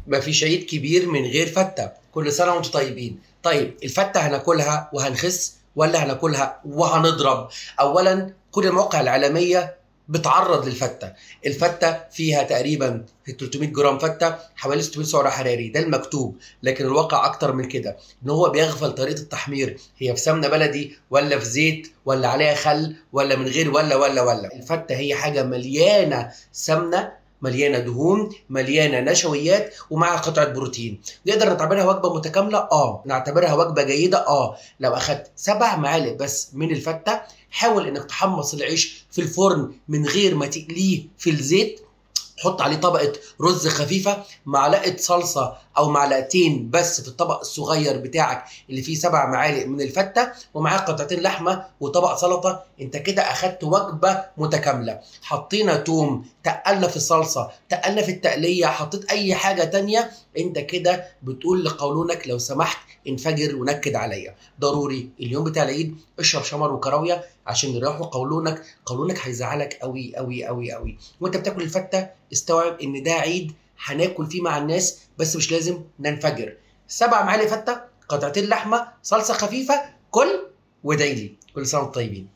مفيش عيد كبير من غير فتة. كل سنة وانتم طيبين. طيب الفتة هناكلها وهنخس ولا هناكلها وهنضرب؟ أولا كل المواقع العالمية بتعرض للفتة. الفتة فيها تقريبا 300 جرام فتة، حوالي 600 سعر حراري، ده المكتوب، لكن الواقع اكتر من كده، ان هو بيغفل طريقة التحمير، هي في سمنة بلدي ولا في زيت ولا عليها خل ولا من غير ولا ولا ولا. الفتة هي حاجة مليانة سمنة، مليانة دهون، مليانة نشويات، ومعها قطعة بروتين. نقدر نعتبرها وجبة متكاملة؟ نعتبرها وجبة جيدة؟ لو أخدت 7 معالق بس من الفتة، حاول إنك تحمص العيش في الفرن من غير ما تقليه في الزيت، حط عليه طبقة رز خفيفة، معلقة صلصة أو معلقتين بس في الطبق الصغير بتاعك اللي فيه 7 معالق من الفتة، ومعاه قطعتين لحمة وطبق سلطة. انت كده أخدت وجبة متكاملة. حطينا توم، تقلنا في الصلصة، تقلنا في التقلية، حطيت أي حاجة تانية، انت كده بتقول لقولونك لو سمحت انفجر ونكد عليا. ضروري اليوم بتاع العيد اشرب شمر وكراوية عشان يريحوا قولونك. قولونك هيزعلك قوي قوي قوي قوي. وانت بتاكل الفتة استوعب ان ده عيد هناكل فيه مع الناس، بس مش لازم ننفجر. 7 معالق فتة، قطعتين لحمة، صلصة خفيفة، كل وادعي لي. كل سنة وانتم طيبين.